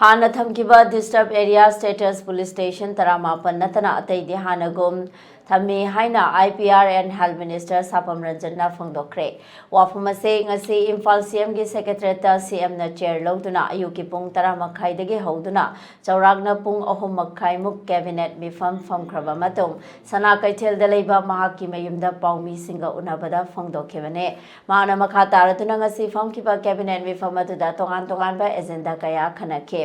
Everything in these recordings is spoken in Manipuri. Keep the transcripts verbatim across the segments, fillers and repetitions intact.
ꯍꯥꯟꯅ ꯊꯝꯈꯤꯕ Disturb Area Status Police Station ꯇꯔꯥꯃꯥꯄꯟ ꯅꯠꯇꯅ ꯑꯇꯩꯗꯤ ꯍꯥꯟꯅꯒꯨꯝ ꯊꯝꯃꯤ ꯍꯥꯏꯅ I P R and Health Minister ꯁꯥꯄꯝ ꯔꯟꯖꯟꯅ ꯐꯣꯡꯗꯣꯛꯈ꯭ꯔꯦ꯫ ꯋꯥꯐꯝ ꯑꯁꯤ ꯉꯁꯤ ꯏꯝꯐꯥꯜ C M ꯒꯤ Secretariat ꯇ C M ꯅ chair ꯂꯧꯗꯨꯅ ꯑꯌꯨꯛꯀꯤ ꯄꯨꯡ ꯇꯔꯥ ꯃꯈꯥꯏꯗꯒꯤ ꯍꯧꯗꯨꯅ ꯆꯥꯎꯔꯥꯛꯅ ꯄꯨꯡ ꯑꯍꯨꯝ ꯃꯈꯥꯏꯃꯨꯛ cabinet ꯃꯤꯐꯝ ꯐꯝꯈ꯭ꯔꯕ ꯃꯇꯨꯡ ꯁꯅꯥ ꯀꯩꯊꯦꯜꯗ ꯂꯩꯕ ꯃꯍꯥꯛꯀꯤ ꯃꯌꯨꯝꯗ ꯄꯥꯎꯃꯤꯁꯤꯡꯒ ꯎꯅꯕꯗ ꯐꯣꯡꯗꯣꯛꯈꯤꯕꯅꯤ꯫ ꯃꯍꯥꯛꯅ ꯃꯈꯥ ꯇꯥꯔꯗꯨꯅ ꯉꯁꯤ ꯐꯝꯈꯤꯕ cabinet ꯃꯤꯐꯝ ꯑꯗꯨꯗ ꯇꯣꯉꯥꯟ ꯇꯣꯉꯥꯟꯕ agenda ꯀꯌꯥ ꯈꯟꯅꯈꯤ꯫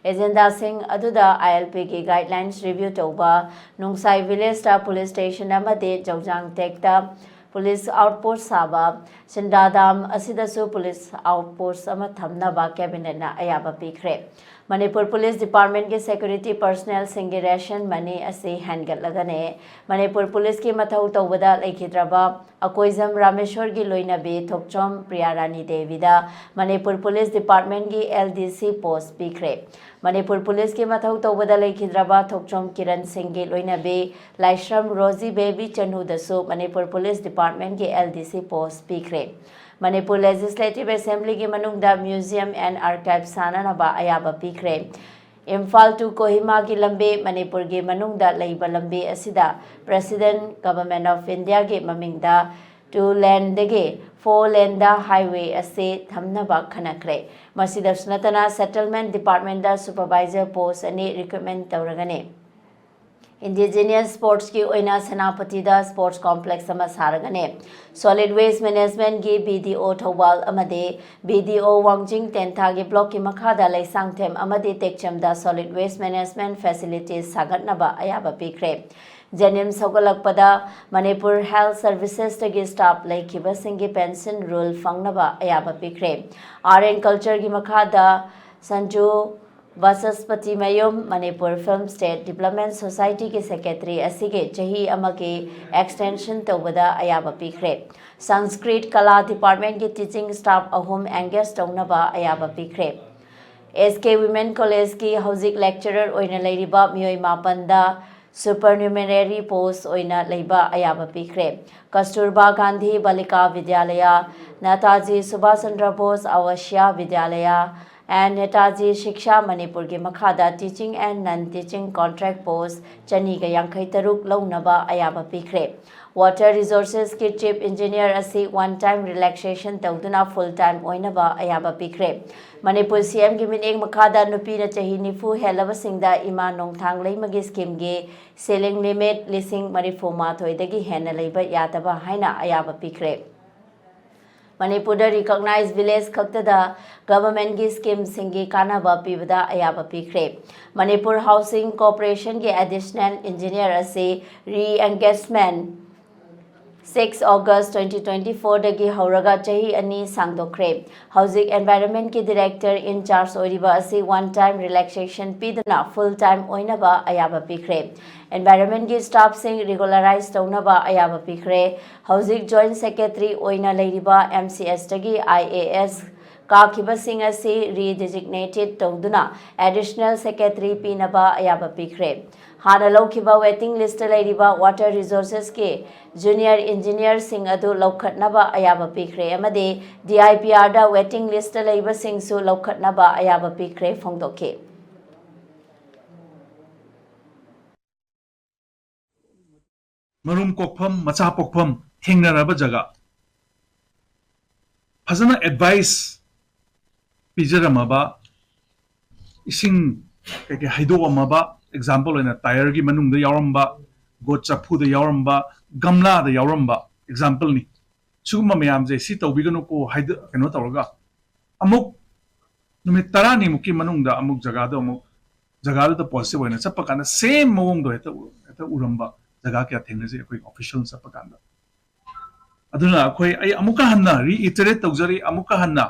Agenda ꯁꯤꯡ ꯑꯗꯨꯗ I L P ꯒꯤ guidelines review ꯇꯧꯕ, ꯅꯨꯡꯁꯥꯏ village ꯇ police station ꯑꯃꯗꯤ ꯖꯧꯖꯥꯡ ꯇꯦꯛꯇ police outpost ꯁꯥꯕ, ꯁꯤꯟꯗꯥ dam ꯑꯁꯤꯗꯁꯨ police outpost ꯑꯃ ꯊꯝꯅꯕ cabinet ꯅ ꯑꯌꯥꯕ ꯄꯤꯈ꯭ꯔꯦ꯫ ꯃꯅꯤꯄꯨꯔ Police Department ꯀꯤ security personnel ꯁꯤꯡꯒꯤ ration money ꯑꯁꯤ ꯍꯦꯟꯒꯠꯂꯒꯅꯤ꯫ ꯃꯅꯤꯄꯨꯔ Police ꯀꯤ ꯃꯊꯧ ꯇꯧꯕꯗ ꯂꯩꯈꯤꯗ꯭ꯔꯕ ꯑꯀꯣꯏꯖꯝ ꯔꯥꯃꯦꯁꯣꯔꯒꯤ ꯂꯣꯏꯅꯕꯤ ꯊꯣꯛꯆꯣꯝ ꯄ꯭ꯔꯤꯌꯥꯔꯥꯅꯤ ꯗꯦꯕꯤꯗ ꯃꯅꯤꯄꯨꯔ Police Department ꯀꯤ L D C post ꯄꯤꯈ꯭ꯔꯦ꯫ ꯃꯅꯤꯄꯨꯔ Police ꯀꯤ ꯃꯊꯧ ꯇꯧꯕꯗ ꯂꯩꯈꯤꯗ꯭ꯔꯕ ꯊꯣꯛꯆꯣꯝ ꯀꯤꯔꯟ ꯁꯤꯡꯒꯤ ꯂꯣꯏꯅꯕꯤ ꯂꯥꯏꯁ꯭ꯔꯝ ꯔꯣꯖꯤ ꯕꯦꯕꯤ ꯆꯅꯨꯗꯁꯨ ꯃꯅꯤꯄꯨꯔ Police Department ꯀꯤ L D C post ꯄꯤꯈ꯭ꯔꯦ꯫ ꯃꯅꯤꯄꯨꯔ Legislative Assembly ꯒꯤ ꯃꯅꯨꯡꯗ Museum and Archive ꯁꯥꯅꯅꯕ ꯑꯌꯥꯕ ꯄꯤꯈ꯭ꯔꯦ꯫ ꯏꯝꯐꯥꯜ to ꯀꯣꯍꯤꯃꯥꯒꯤ ꯂꯝꯕꯤ, ꯃꯅꯤꯄꯨꯔꯒꯤ ꯃꯅꯨꯡꯗ ꯂꯩꯕ ꯂꯝꯕꯤ ꯑꯁꯤꯗ President Government of India ꯒꯤ ꯃꯃꯤꯡꯗ two lane ꯗꯒꯤ four lane ꯗ highway ꯑꯁꯤ ꯊꯝꯅꯕ ꯈꯟꯅꯈ꯭ꯔꯦ꯫ ꯃꯁꯤꯗꯁꯨ ꯅꯠꯇꯅ Settlement Department ꯗ supervisor post ꯑꯅꯤ recruitment ꯇꯧꯔꯒꯅꯤ꯫ Indigenous sports ꯀꯤ ꯑꯣꯏꯅ ꯁꯦꯅꯥꯄꯇꯤꯗ sports complex ꯑꯃ ꯁꯥꯔꯒꯅꯤ꯫ Solid Waste Management ꯒꯤ B D O ꯊꯧꯕꯥꯜ ꯑꯃꯗꯤ B D O ꯋꯥꯡꯖꯤꯡ ꯇꯦꯟꯊꯥꯒꯤ block ꯀꯤ ꯃꯈꯥꯗ ꯂꯩꯁꯥꯡꯊꯦꯝ ꯑꯃꯗꯤ ꯇꯦꯛꯆꯝꯗ Solid Waste Management facilities ꯁꯥꯒꯠꯅꯕ ꯑꯌꯥꯕ ꯄꯤꯈ꯭ꯔꯦ꯫ JNIMS ꯍꯧꯒꯠꯂꯛꯄꯗ ꯃꯅꯤꯄꯨꯔ Health Services ꯇꯒꯤ staff ꯂꯩꯈꯤꯕꯁꯤꯡꯒꯤ pension roll ꯐꯪꯅꯕ ꯑꯌꯥꯕ ꯄꯤꯈ꯭ꯔꯦ꯫ Art and Culture ꯒꯤ ꯃꯈꯥꯗ ꯁꯟꯖꯨ ꯕꯥꯆꯁꯄꯇꯤ ꯃꯌꯨꯝ Manipur Film State Development Society ꯒꯤ secretary ꯑꯁꯤꯒꯤ ꯆꯍꯤ ꯑꯃꯒꯤ extension ꯇꯧꯕꯗ ꯑꯌꯥꯕ ꯄꯤꯈ꯭ꯔꯦ꯫ Sanskrit Kala Department ꯀꯤ teaching staff ꯑꯍꯨꯝ engage ꯇꯧꯅꯕ ꯑꯌꯥꯕ ꯄꯤꯈ꯭ꯔꯦ꯫ S K Women College ꯀꯤ ꯍꯧꯖꯤꯛ lecturer ꯑꯣꯏꯅ ꯂꯩꯔꯤꯕ ꯃꯤꯑꯣꯏ ꯃꯥꯄꯟꯗ supernumerary post ꯑꯣꯏꯅ ꯂꯩꯕ ꯑꯌꯥꯕ ꯄꯤꯈ꯭ꯔꯦ꯫ Kasturba Gandhi Balika Vidyalaya, Netaji Subhash Chandra Bose Awasia Vidyalaya, and Netaji Shiksha ꯃꯅꯤꯄꯨꯔꯒꯤ ꯃꯈꯥꯗ teaching and non teaching contract post ꯆꯅꯤꯒ ꯌꯥꯡꯈꯩ ꯇꯔꯨꯛ ꯂꯧꯅꯕ ꯑꯌꯥꯕ ꯄꯤꯈ꯭ꯔꯦ꯫ Water Resourcesꯀꯤ Chief Engineer ꯑꯁꯤ one time relaxation ꯇꯧꯗꯨꯅ full time ꯑꯣꯏꯅꯕ ꯑꯌꯥꯕ ꯄꯤꯈ꯭ꯔꯦ꯫ ꯃꯅꯤꯄꯨꯔ ꯁꯤ ꯑꯦꯝꯒꯤ ꯃꯤꯠꯌꯦꯡ ꯃꯈꯥꯗ ꯅꯨꯄꯤꯅ ꯆꯍꯤ ꯅꯤꯐꯨ ꯍꯦꯜꯂꯕꯁꯤꯡꯗ ꯏꯃꯥ ꯅꯣꯡꯊꯥꯡ ꯂꯩꯃꯒꯤ schemeꯒꯤ ceiling limit ꯂꯤꯁꯤꯡ ꯃꯔꯤꯐꯨ ꯃꯥꯊꯣꯏꯗꯒꯤ ꯍꯦꯟꯅ ꯂꯩꯕ ꯌꯥꯗꯕ ꯍꯥꯏꯅ ꯑꯌꯥꯕ ꯄꯤꯈ꯭ꯔꯦ꯫ ꯃꯅꯤꯄꯨꯔꯗ recognized village ꯈꯛꯇꯗ governmentꯀꯤ schemeꯁꯤꯡꯒꯤ ꯀꯥꯟꯅꯕ ꯄꯤꯕꯗ ꯑꯌꯥꯕ ꯄꯤꯈ꯭ꯔꯦ꯫ ꯃꯅꯤꯄꯨꯔ Housing Corporationꯒꯤ additional engineer ꯑꯁꯤ re-engagement six August twenty twenty fourꯗꯒꯤ ꯍꯧꯔꯒ ꯆꯍꯤ ꯑꯅꯤ ꯁꯥꯡꯗꯣꯛꯈ꯭ꯔꯦ꯫ ꯍꯧꯖꯤꯛ environmentꯀꯤ director in charge ꯑꯣꯏꯔꯤꯕ ꯑꯁꯤ one time relaxation ꯄꯤꯗꯨꯅ full time ꯑꯣꯏꯅꯕ ꯑꯌꯥꯕ ꯄꯤꯈ꯭ꯔꯦ꯫ Environmentꯀꯤ staffꯁꯤꯡ regularize ꯇꯧꯅꯕ ꯑꯌꯥꯕ ꯄꯤꯈ꯭ꯔꯦ꯫ ꯍꯧꯖꯤꯛ joint secretary ꯑꯣꯏꯅ ꯂꯩꯔꯤꯕ MCSꯇꯒꯤ IAS ꯀꯥꯈꯤꯕꯁꯤꯡ ꯑꯁꯤ redesignated ꯇꯧꯗꯨꯅ additional secretary ꯄꯤꯅꯕ ꯑꯌꯥꯕ ꯄꯤꯈ꯭ꯔꯦ꯫ ꯍꯥꯟꯅ ꯂꯧꯈꯤꯕ waiting listꯇ ꯂꯩꯔꯤꯕ Water Resourcesꯀꯤ junior engineerꯁꯤꯡ ꯑꯗꯨ ꯂꯧꯈꯠꯅꯕ ꯑꯌꯥꯕ ꯄꯤꯈ꯭ꯔꯦ ꯑꯃꯗꯤ DIPRꯗ waiting listꯇ ꯂꯩꯕꯁꯤꯡꯁꯨ ꯂꯧꯈꯠꯅꯕ ꯑꯌꯥꯕ ꯄꯤꯈ꯭ꯔꯦ ꯐꯣꯡꯗꯣꯛꯈꯤ꯫ ꯃꯔꯨꯝ ꯀꯣꯛꯐꯝ, ꯃꯆꯥ ꯄꯣꯛꯐꯝ ꯊꯦꯡꯅꯔꯕ ꯖꯒꯥ, ꯐꯖꯅ advice ꯄꯤꯖꯔꯝꯃꯕ, ꯏꯁꯤꯡ ꯀꯩꯀꯩ ꯍꯩꯗꯣꯛꯑꯝꯃꯕ, example ꯑꯣꯏꯅ tireꯒꯤ ꯃꯅꯨꯡꯗ ꯌꯥꯎꯔꯝꯕ, ꯒꯣꯠ ꯆꯐꯨꯗ ꯌꯥꯎꯔꯝꯕ, ꯒꯝꯂꯥꯗ ꯌꯥꯎꯔꯝꯕ exampleꯅꯤ꯫ ꯁꯤꯒꯨꯝꯕ ꯃꯌꯥꯝꯁꯦ ꯁꯤ ꯇꯧꯕꯤꯒꯅꯨꯀꯣ ꯍꯥꯏꯗ ꯀꯩꯅꯣ ꯇꯧꯔꯒ ꯑꯃꯨꯛ ꯅꯨꯃꯤꯠ ꯇꯔꯥꯅꯤꯃꯨꯛꯀꯤ ꯃꯅꯨꯡꯗ ꯑꯃꯨꯛ ꯖꯒꯥꯗꯣ ꯑꯃꯨꯛ ꯖꯒꯥꯗꯨꯗ positive ꯑꯣꯏꯅ ꯆꯠꯄ ꯀꯥꯟꯗ same ꯃꯑꯣꯡꯗꯣ ꯍꯦꯛꯇ ꯎ- ꯍꯦꯛꯇ ꯎꯔꯝꯕ ꯖꯒꯥ ꯀꯌꯥ ꯊꯦꯡꯅꯖꯩ ꯑꯩꯈꯣꯏ official ꯆꯠꯄ ꯀꯥꯟꯗ꯫ ꯑꯗꯨꯅ ꯑꯩꯈꯣꯏ ꯑꯩ ꯑꯃꯨꯛꯀ ꯍꯟꯅ reiterate ꯇꯧꯖꯔꯤ, ꯑꯃꯨꯛꯀ ꯍꯟꯅ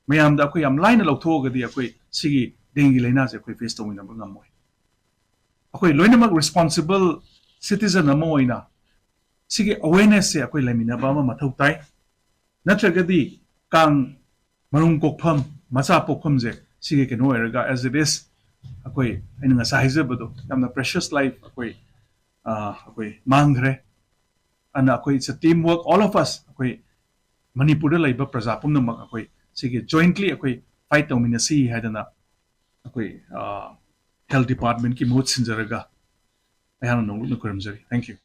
ꯃꯌꯥꯝꯗ ꯑꯩꯈꯣꯏ ꯌꯥꯝ ꯂꯥꯏꯅ ꯂꯧꯊꯣꯛꯑꯒꯗꯤ ꯑꯩꯈꯣꯏ ꯁꯤꯒꯤ dengue ꯂꯥꯏꯅꯥꯁꯦ ꯑꯩꯈꯣꯏ face ꯇꯧꯃꯤꯟꯅꯕ ꯉꯝꯃꯣꯏ꯫ ꯑꯩꯈꯣꯏ ꯂꯣꯏꯅꯃꯛ responsible citizen ꯑꯃ ꯑꯣꯏꯅ ꯁꯤꯒꯤ awarenessꯁꯦ ꯑꯩꯈꯣꯏ ꯂꯩꯃꯤꯟꯅꯕ ꯑꯃ ꯃꯊꯧ ꯇꯥꯏ꯫ ꯅꯠꯇ꯭ꯔꯒꯗꯤ ꯀꯥꯡ ꯃꯔꯨꯝ ꯀꯣꯛꯐꯝ, ꯃꯆꯥ ꯄꯣꯛꯐꯝꯁꯦ ꯁꯤꯒꯤ ꯀꯩꯅꯣ ꯑꯣꯏꯔꯒ as it is ꯑꯩꯈꯣꯏ ꯑꯩꯅ ꯉꯁꯥꯏ ꯍꯥꯏꯖꯕꯗꯣ ꯌꯥꯝꯅ precious life ꯑꯩꯈꯣꯏ ꯑ, ꯑꯩꯈꯣꯏ ꯃꯥꯡꯈ꯭ꯔꯦ꯫ ꯑꯗꯨꯅ ꯑꯩꯈꯣꯏ it's a team work, all of us, ꯑꯩꯈꯣꯏ ꯃꯅꯤꯄꯨꯔꯗ ꯂꯩꯕ ꯄ꯭ꯔꯖꯥ ꯄꯨꯝꯅꯃꯛ ꯑꯩꯈꯣꯏ ꯁꯤꯒꯤ jointly ꯑꯩꯈꯣꯏ fight ꯇꯧꯃꯤꯟꯅꯁꯤ ꯍꯥꯏꯗꯅ ꯑꯩꯈꯣꯏ health department ꯀꯤ ꯃꯍꯨꯠ ꯁꯤꯟꯖꯔꯒ ꯑꯩꯍꯥꯛꯅ ꯅꯣꯡꯂꯨꯛꯅ ꯈꯨꯔꯨꯝꯖꯔꯤ꯫ Thank you꯫